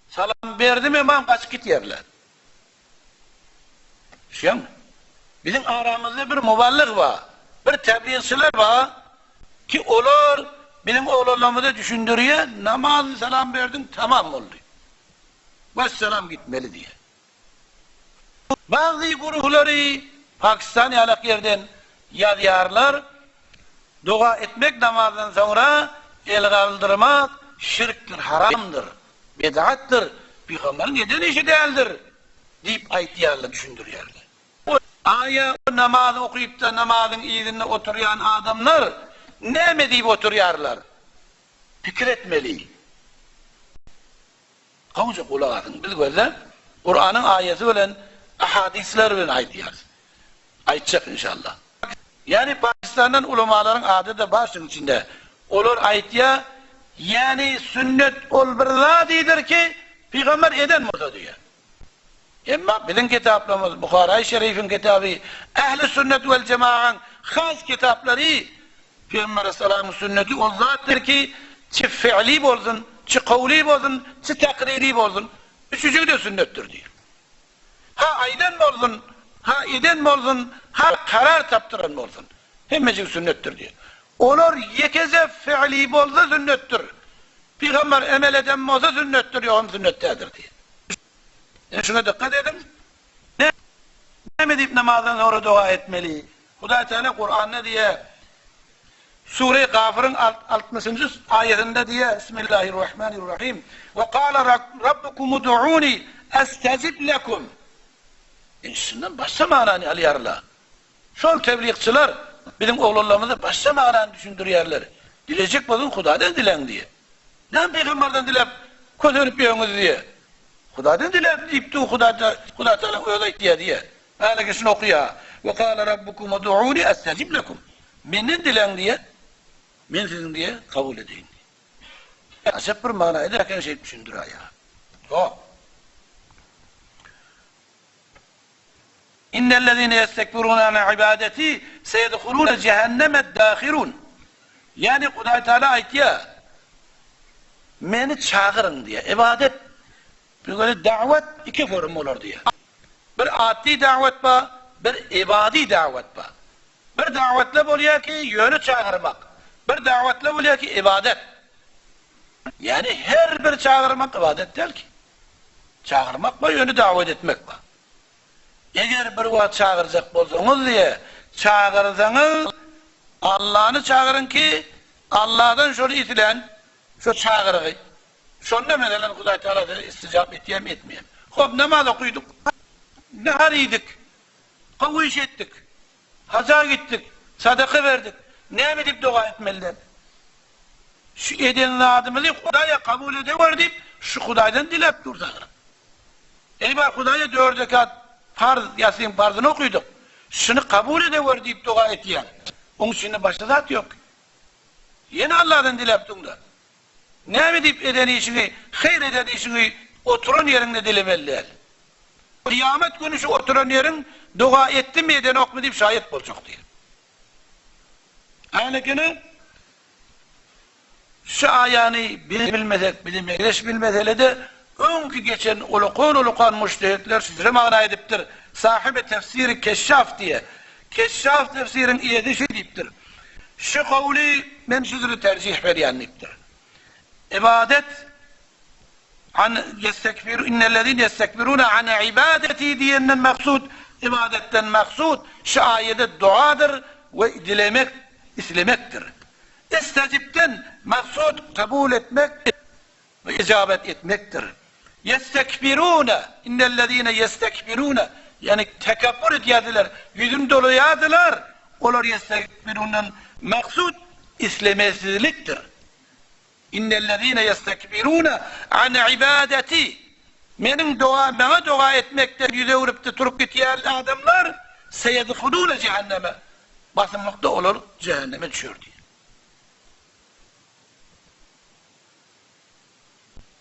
Salam berdim emam gaçyp gitýärler. Düşýäňmi? Biziň aramyzda bir muballyg bar, bir tebliğçiler bar ki olar biziň oglanlarymyza düşündirýär, namazy salam berdiň tamam boldy. Wessalam gitmeli diýýär. Bagzy guruhlary Pakistan ýalak ýerden ýazýarlar, Doga etmek namazdan soňra el galdyrmak şirkdir, haramdyr, bid'atdyr, pygamberiň eden işi däldir diýip aýtýarlar, düşündirýärler. Aýa namaz okypda namazyň yzynda oturýan adamlar näme diýip oturýarlar? Pikir etmeli. Gowja gulak asyň. Biz gözle Kuranyň aýaty bilen ahadyslar bilen aýdýarys. Aýtjak inşallah. Ýani Pakistandan ulamalaryň ady-da bar şuň içinde. Olar aýtýa, ýani sünnet ol bir zadydyr ki, pygamber eden bolsa diýýär. Emma biziň kitaplarymyz, Buharaý şerifiň kitaby, Ähli sünnet wel jemagaň has kitaplary Pygamber aleyhissalamyň sünneti ol zatdyr ki, çi fi'li bolsun, çi kowly bolsun, çi takriri bolsun, üçüjigi-de sünnetdir diýýär. Ha aýdan bolsun, ha eden bolsun, ha karar tapdyran bolsun, hemmejigi sünnetdir diýýär. Olar ýekeje fi'li bolsa sünnetdir. Pygamber emel eden bolsa sünnetdir, ýogam sünnet däldir diýýär. Ine şuňa dykgat ediň. Näme diýip namazdan soňra doga etmeli? Hudaý Teala Kuranda diýýär, Sure Gafyryň altmyşynjy aýatynda diýýär, Bismillahirrahmanirrahim. We kala rabbukum ud'uni estejib lekum. Ine şundan başga manany alýarlar. Şol tebliğçiler biziň oglanlarymyza başga manany düşündirýärler. Dilejek bolsaň Hudaýdan diläň diýýär. Näme pygamberden diläp kösenip ýörüňiz diýýär. Hudaýdan diläp diýipdi, Hudaý Hudaý Tagalaň özi aýtýar diýýär. Häliki şuny okýar, We kâle rabbukum ud'ûni estejib lekum. Menden diläň diýýär, men siziň diýýär, kabul edeýin diýýär. Ajap bir mana eder eken şeýdip düşündiräýýär. Hop. Innellezine yestekbirune an ibadeti seyedhulune cehenneme dâhirun. Ýagny Hudaý Teala aýtýar, Meni çagyryň diýýär. Ibadet, bu ýerde dawet iki form bolar diýýär. Bir addy dawet bar, bir ibady dawet bar. Bir dawetler bolýar ki, ýöne çagyrmak. Bir dawetler bolýar ki, ibadet. Ýagny her bir çagyrmak ibadet däl ki. Çagyrmak bar, ýöne dawet etmek bar. Eger bir wagt çagyrjak bolsaňyz diýe, çagyrsaňyz Allany çagyryň ki, Alladan şony islän, şo çagyrygy. Şonda meselem Hudaý Tagala size istijap etýärmi, etmeýärmi? Hop, namaz okydyk, nahar iýdik, gowy iş etdik, haja gitdik, sadaka berdik. Näme diýip doga etmeli däl? Şu eden zadymyzy Hudaýa kabul edewer diýip, şu Hudaýdan diläp dursaňyz. Eý bar Hudaýa dört rekat parz ýasyň parzyny okydyk. Şuny kabul edewer diýip doga etýäň. Oň içinde başga zat ýok. Ýene Alladan diläp duňda. Näme diýip eden işiňi, haýyr eden işiňi oturan ýeriňde dilemeli däl. Kyýamat güni şu oturan ýeriň doga etdimi edenokmy diýip şaýat boljak diýip. Änekini Şu aýany biz bilmesek, bize meňzeş bir meselede öňki geçen ulukan-ulukan mujtehitler şeýle magna edipdir, Sahibi tefsiri Keşşaf diýe. Keşşaf tefsiriň eýesi şeý diýipdir, Şu kowly men şuzyny terjih berýän diýipdir. Ybadet an ýestekbiru innellezine ýestekbiruna an ibadeti diýenden maksud, ybadetden maksud şu aýada duadyr we dilemek, islemekdir. Estejibden maksud kabul etmek we ijabet etmekdir. Ýestekbirune, innellezine ýestekbirune, ýagny tekepbur edýärdiler, ýüzüni dolaýardylar, olar ýestekbirunden maksud islemesizlikdir. Innellezine ýestekbirune an ibadeti, meniň doga, maňa doga etmekden ýüz öwrüpdi turup gitýän adamlar, seýedhulune jehenneme, Basymlykda olar jähenneme düşer diýýär.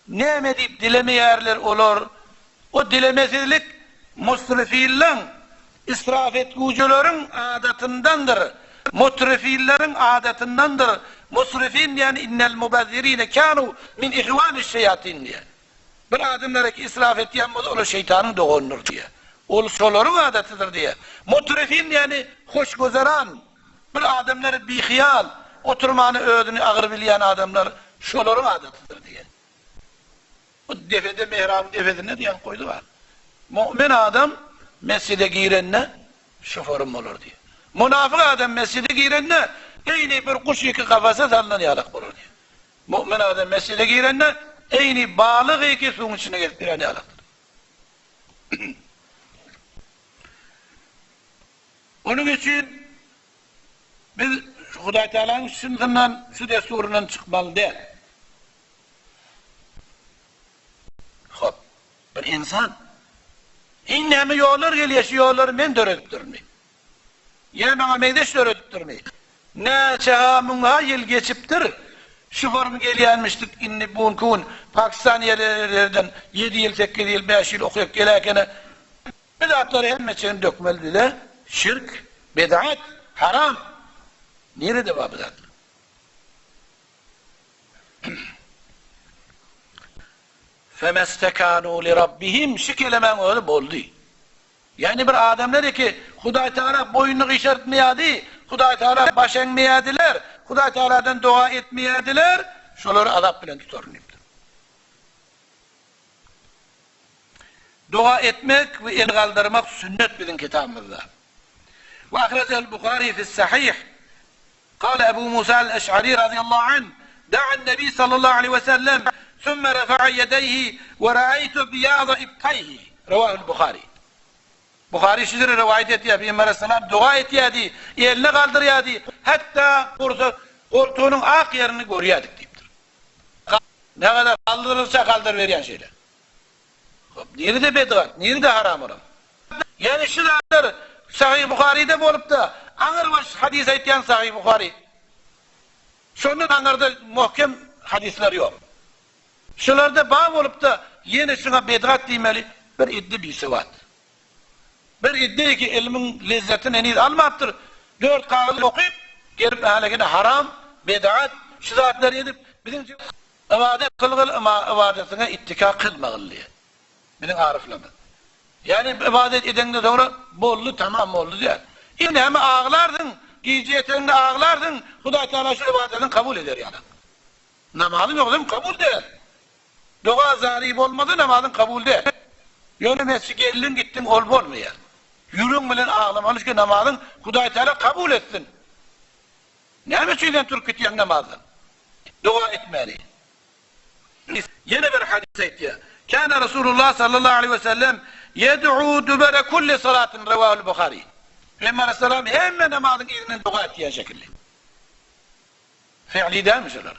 Näme diýip dilemeýärler olar? O dilemesizlik musrifilleň, israf etgüjileriň adatyndandyr. Mutrifilleriň adatyndandyr. Musrifin diýen innel mubazzirine kanu min ihwaniş şeýatin diýýär. Bir adamlar ki israf etýän bolsa olar şeýtanyň doganydyr diýýär. Ol şolaryň adatydyr diýýär. Mutrifin ýagny hoşgüzeran bir adamlar bihyýal oturmany özüni agyr bilýän adamlar şolaryň adatydyr diýýär. Bu depede mihrabyň depesinde diýen goýdy bar. Mu'min adam mesjide girende şu forum bolar diýýär. Munafyk adam mesjide girende eýni bir guş ýeke kafasa salnan ýalak bolar diýýär. Mu'min adam mesjide girende eýni balyk ýeke suwuň içinde gezip ýören ýalakdyr. Onuň üçin biz Hudaý Tagalanyň şundan şu desturyndan çykmaly däl. Hop, bir insan. Indi näme ýollar gelýär, şu ýollary men döredipdirinmi? Ýa maňa meňzeş döredipdirmi? Näçe-ha müň-ha ýyl geçipdir, şu form gelýänmişdik, indi bu günki gün Pakistan ýerlerden ýedi ýyl, sekiz ýyl, bäş ýyl okaýyp geläkene bu zatlary hemmeçigini dökmeli bize, şirk, bid'at, haram. Nirede bar bu zatlar? Femestekanu li rabbihim şu kelemäň özi boldy. Ýagny bir adamlar ki Hudaý Tagala boýnuny gyşartmaýardy, Hudaý Tagala baş eňmeýärdiler, Hudaý Tagaladan doga etmeýärdiler, şolary azap bilen tutaryn diýipdir. Doga etmek we el galdyrmak sünnet biziň kitabymyzda. Ve ahrejel Buhari fis sahih Kâle Ebu Musa el-Eş'ari radıyallahu anh, Da'an Nebi sallallahu aleyhi ve sellem, sümme refa'a yedeyhi ve ra'eytu biyâza ibtayhi. Revâhul Buhari. Buhari şudur rivayet etýär, Pygamber aleyhisselam doga etýärdi, elini galdyrýardy, hatda gursa goltugynyň ak ýerini görýärdik diýipdir. Ne kadar galdyrylsa galdyryberýän şeýle. Hop, nirede bedgat, nirede haram olam? Ýani şu zatlar Sahyh Buharyda bolupda, aňyrbaş hadys aýtýan Sahyh Buhary. Şondan aňyrda muhkem hadyslar ýok. Şularda bar bolupda, ýene şuňa bedgat diýmeli, bir iddi bisewat. Bir iddi ki ilmiň lezzetini heniz almapdyr, dört kagyz okyp, gelip älegine haram, bedgat, şu zatlary edip, biziň Ybadat kylgyl emma ybadatyňa ittika kylmagyl diýýär. Biziň aryflarymyz. Ýagny ybadat edeňden soňra boldy tamam boldy diýýär. Indi hem aglarsyň, gije ýeteňde aglarsyň, Hudaý Tagala şu ybadatyňy kabul eder ýaly. Namazyň ýogsam kabul däl. Doga zary bolmasa namazyň kabul däl. Ýöne mesjide geldiň gitdiň ol bolmaýar. Ýüregiň bilen aglamaly ki namazyň Hudaý Tagala kabul etsin. Näme üçin sen turup gitýäň namazdan? Doga etmäni. Ýene bir hadys aýtýar. Kana Rasulullah sallallahu aleýhi we sellem ýed'u dubara kulli salatin rewahul Buhari. Pygamber aleyhisselam hemme namazyň yzyndan doga etýän şekilli. Fi'li dälmi şular?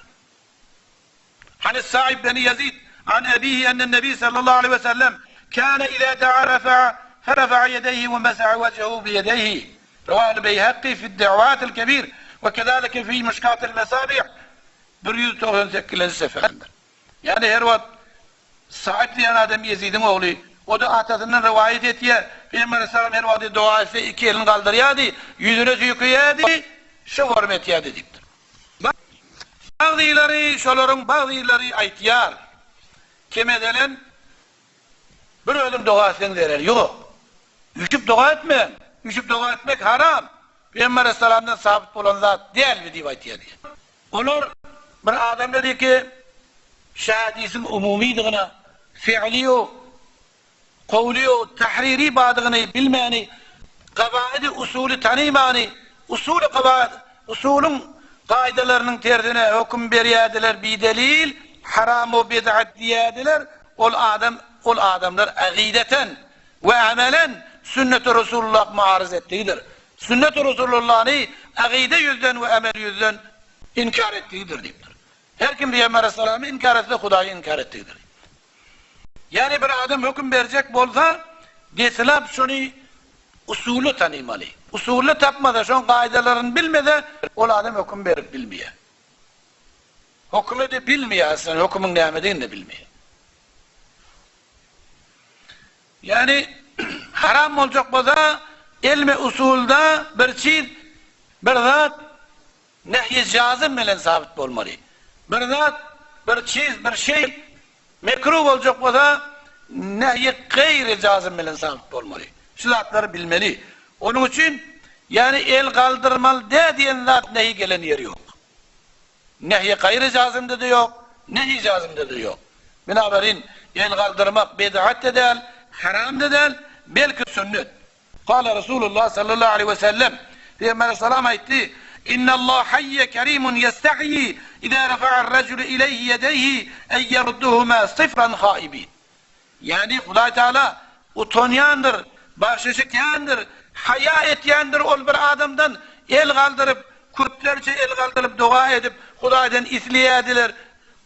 Hani Sa'ib bin Ýezid an abihi enne Nebi sallallahu aleýhi we sellem kana iza da'a rafa'a ferafa'a ýedeyhi we mesa'a wejhehu bi ýedeyhi. Rewahul Beýhakki fi Da'watil Kebir we kezalike fi Mişkatil Mesabih 198-nji seferinde. Ýagny her wagt Sa'ib diýen adam Ýezidiň ogly, o-da atasyndan rowaýat etýär, Pygamber aleyhissalam her wagt doga etse iki elini galdyrýardy, ýüzüne süýkeýärdi, şu form etýärdi diýipdir. Bagzylary şolaryň bagzylary aýtýar, Kemedelen bir özüň doga etseň zereri ýok. Üşüp doga etmäň. Üşüp doga etmek haram. Pygamber aleyhissalamdan sabyt bolan zat däl bi diýip aýtýar diýýär. Olar bir adam dedi ki, şu hadisiň umumydygyna, fi'liýu, kowliýu, tahriri bardygyny bilmäni, gawaidi usuly tanymany, usuly gawaid, usulyň kaýdalarynyň tersine höküm berýärdiler bidelil, haram we bid'at diýýärdiler, ol adam, ol adamlar agideten we amelen sünneti Resulullah muaryz etdigidir. Sünneti Resulullany agide ýüzden we amel ýüzden inkar etdigidir diýipdir. Her kim Pygamber aleyhissalamy inkar etse Hudaýy inkar etdigidir. Ýagny bir adam höküm berjek bolsa, deslap şony usuly tanymaly. Usuly tapmasa, şoň kaýdalaryny bilmese, ol adam höküm berip bilmeýär. Hökümi-de bilmeýär aslynda, hökümiň nämedigini-de bilmeýär. Ýagny haram boljak bolsa, elmi usulda bir çiz, bir zat nehýi jazym bilen sabyt bolmaly. Bir zat, bir çiz, bir şeý. Mekruh boljak bolsa, nehýi gaýry jazym bilen sabyt bolmaly. Şu zatlary bilmeli. Onuň üçin, ýagny el galdyrmaly dä diýen zat nehýi gelen ýeri ýok. Nehýi gaýry jazymda-da ýok, nehýi jazymda-da ýok. Binaberin, el galdyrmak bidgat-da däl, haram-da däl, belki sünnet. Kâle Resulullah sallallahu aleýhi we sellem, Pygamber aleyhisselam aýtdy, Innallaha hayye kerimun yestahyi izâ refa'ar-raculu ileyhi yedeyhi en yerudduhumâ sıfran haibin. Ýagny Hudaý Teala utanýandyr, bagşyşy kändir, haýa etýändir ol bir adamdan el galdyryp, köplerçe el galdyryp doga edip Hudaýdan isleýärdiler,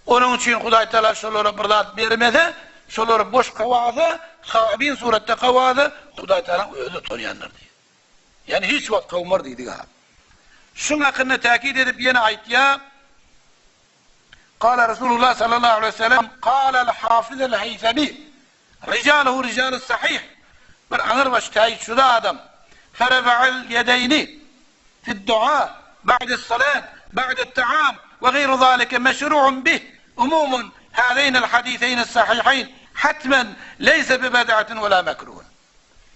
Onuň üçin Hudaý Tagala şolara bir zat bermese, şolary boş kowasa, habyn suratda kowasa, Hudaý Tagalaň özi utanýandyr diýýär. Ýagny hiç wagt kowmar diýdigi-ha. Şuň hakynda täkit edip ýene aýtýar, Kala Resulullah sallallahu aleýhi we sellem, Kalal Hafizul Heýsemi, Rijaluhu rijalus sahih, bir aňyrbaş täýit şuda adam, Ferefa'al ýedeýni fid-dua ba'des-salat, ba'det-taam we gaýru zalike meşru'un bih, umumun hazeýnil hadiseýnis-sahiheýn hatmen leýse bibed'atin we la mekruh.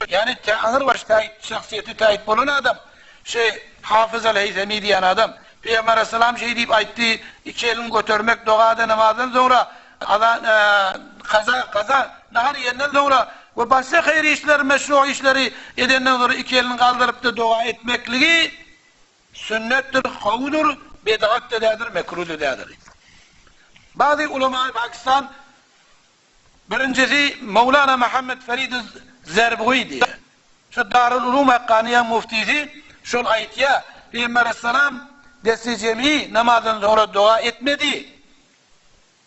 Ýagny aňyrbaş täýit şahsyýeti täýit bolan adam, şu Hafyz al-Heýsemi diýen adam, Pygamber aleyhissalam şeý diýip aýtdy, Iki elini götermek dogada namazdan soňra, azan, kaza, kaza, nahar iýenden soňra we başga haýyr işleri, meşru işleri edenden soňra iki elini galdyryp-da doga etmekligi sünnetdir, gowudyr, bidgat-da däldir, mekruh-da däldir. Ba'zy ulama Pakistan Birinjisi Mowlana Muhammet Ferid Zerbugy diýýär. Şu Darul Ulum Hakkaniýaň muftisi şol aýtýar, Pygamber aleyhissalam desti jemi namazdan soňra doga etmedi.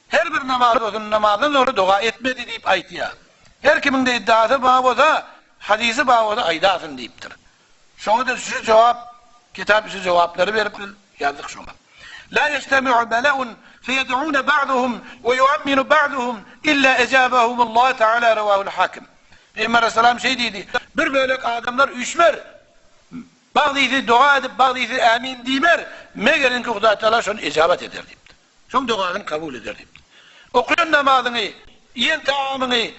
Her bir namaz bolsun namazdan soňra doga etmedi diýip aýtýar. Her kimiň-de iddiasy bar bolsa, hadysy bar bolsa aýdasyn diýipdir. Şoňa-da şu jogap kitap şu jogaplary berip ýazdyk şoňa. La ýežtemi'u mele'un feýed'une ba'duhum we ýu'amminu ba'duhum illa ejabahumullahu teala rewahul hakim. Pygamber aleyhisselam şeý diýdi, Bir bölek adamlar üýşmer, bagzysy doga edip, bagzysy ämin diýmer, meger inki Hudaý Teala şony ejabat eder diýipdir. Şoň dogasyny kabul eder diýipdir. Okaýan namazyňy, iýen tagamyňy,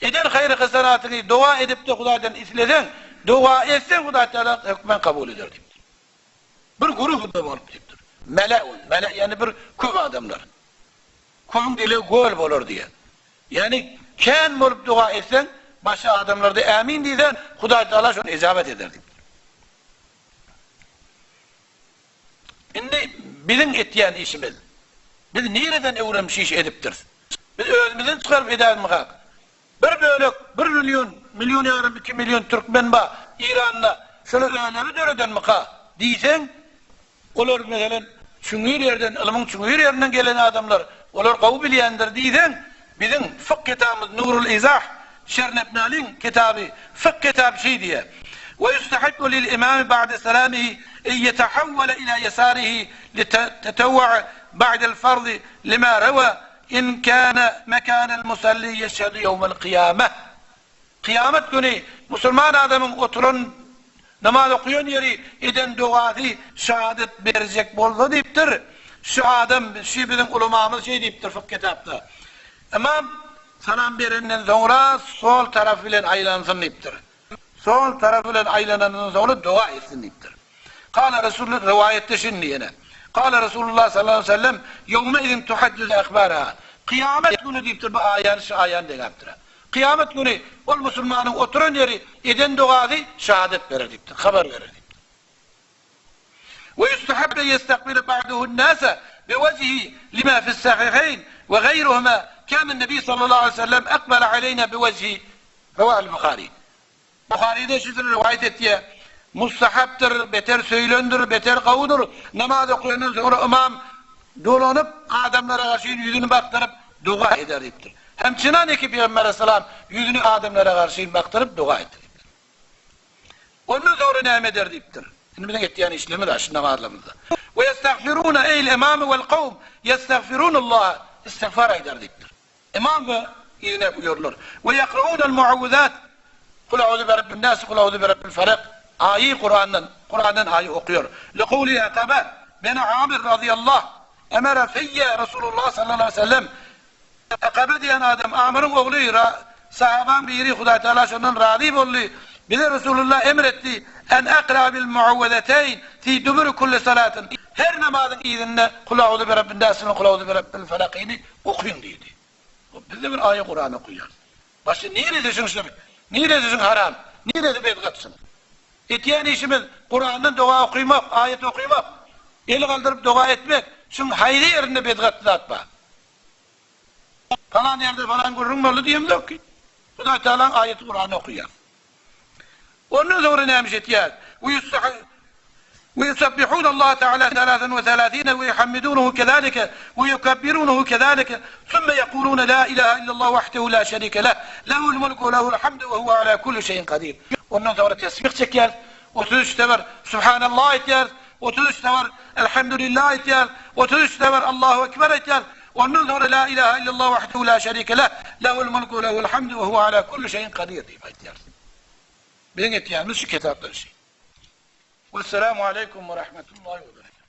eden haýyr-hasanatyňy doga edip-de Hudaýdan isleseň, doga etseň Hudaý Tagala hökman kabul eder diýipdir. Bir guruh-da bolup diýipdir. Meleun, mele ýagny bir köp adamlar. Köpüň dilegi göl bolar diýýär. Ýagny kän bolup doga etseň, başga adamlar-da ämin diýse, Hudaý Tagala şony ejabat eder diýipdir. Indi biziň etýän işimiz. Biz nireden öwrenip şu işi edipdiris? Biz özümizden çykaryp edäýmikak? Bir bölek, bir million, million ýarym, iki million türkmen bar Iranda, şolar özleri döredenmika diýseň, olar meselem çuňňur ýerden, ylmyň çuňňur ýerinden gelen adamlar, olar gowy bilýändir diýseň, biziň fykh kitabymyz Nurul Izah, Şernepnalyň kitaby, fykh kitaby şeý diýýär, Ve ýustahibbu lil imami ba'de selamihi en ýetehawwele ila ýesarihi litetewwe'e ba'del farzi lima rewa in kâne mekânel musalli ýeşhedü ýewmel kyýameh. Kyýamat güni musulman adamyň oturan, namaz okaýan ýeri eden dogasy şahadat berjek bolsa diýipdir, şu adam, şu biziň ulamamyz şeý diýipdir fykh kitapda. Ymam salam berenden soňra sol tarapy bilen aýlansyn diýipdir. Sol tarapy bilen aýlanandan soňra doga etsin diýipdir. Kala Resulullah rowaýatda şindi ýene. Kala Resulullah sallallahu aleýhi we sellem ýewme izin tuhaddüsü ehbaraha. Kyýamat güni diýipdir bu aýany şu aýany deňäpdir. Kyýamat güni ol musulmanyň oturan ýeri eden dogasy şahadat berer diýipdir, habar berer diýipdir. Ve ýustahabbu en ýestakbile ba'duhun nase biwejhihi lima fis-sahiheýn we gaýruhuma kânen nebi sallallahu aleýhi we sellem akbala aleýna biwejhihi Rewahul Buhari. Buharyda şudur rowaýat etýär, Mustahapdyr, beter söýlendir, beter gowudyr, namaz okaýandan soňra ymam dolanyp, adamlara garşy ýüzüni bakdyryp, doga eder diýipdir. Hem çynan eki Pygamber aleyhissalam ýüzüni adamlara garşy bakdyryp doga etdi diýipdir. Ondan soňra näme eder diýipdir. Indi biziň etýän işlerimiz-ä şu namazlarymyzda. We ýestagfiruna eýl imamy wel kowm ýestagfirunallaha istigfar aýdar diýipdir. Imam we yzyna uýarlar. We ýakraunal muawwizat Kul auzu bi rabbin nas kul auzu bi rabbil falak aýy Kurandan Kurandan aýy okuýar. Liqowli Ataba ben Amir razyýallah emere fiyye Resulullah sallallahu aleýhi we sellem. Akabe diýen adam Amyryň ogly, ra, sahabaň biri, Hudaý Tagala şondan razy boldy, Bize Resulullah emr etdi, En akra bil muawwezeteýn fi duburi kulli salatin, her namazyň yzynda Kul auzu bi rabbin nas bilen Kul auzu bi rabbil falakyny okyň diýdi. Biz-de bir aýa Kuran okaýarys. Başga niresi şuň şirk, niresi şuň haram, niresi bedgat şuň? Etýän işimiz Kurandan doga okymak, aýat okymak, el galdyryp doga etmek, şuň haýsy ýerinde bedgat zat bar? Palan ýerde palan gürrüň boldy diýemzok ki. Hudaý Tagalaň aýaty Kurany okaýar. Ondan soňra näme iş etýär? Ve yusabbihun Allah Teala selasen ve selasine ve yuhammidunuhu kezalike ve yukabbirunuhu kezalike summe yekulune la ilahe illallah vahdehu la şerike leh lehul mulku ve lehul hamdu ve huve ala kulli şeyin kadir. Ondan soňra tesbih çekýär. 33 sefer Subhanallah aýtýar. 33 sefer Elhamdülillah aýtýar. 33 sefer Allahu Ekber aýtýar. Ondan soňra La ilahe illallah wahdehu la şerike leh, lehul mulku we lehul hamdu we huwe ala kulli şeýin kadir diýip aýtýar. Biziň etýänimiz şu kitapdan şi. Wesselamu aleýkum we rahmetullahi we berekatuh.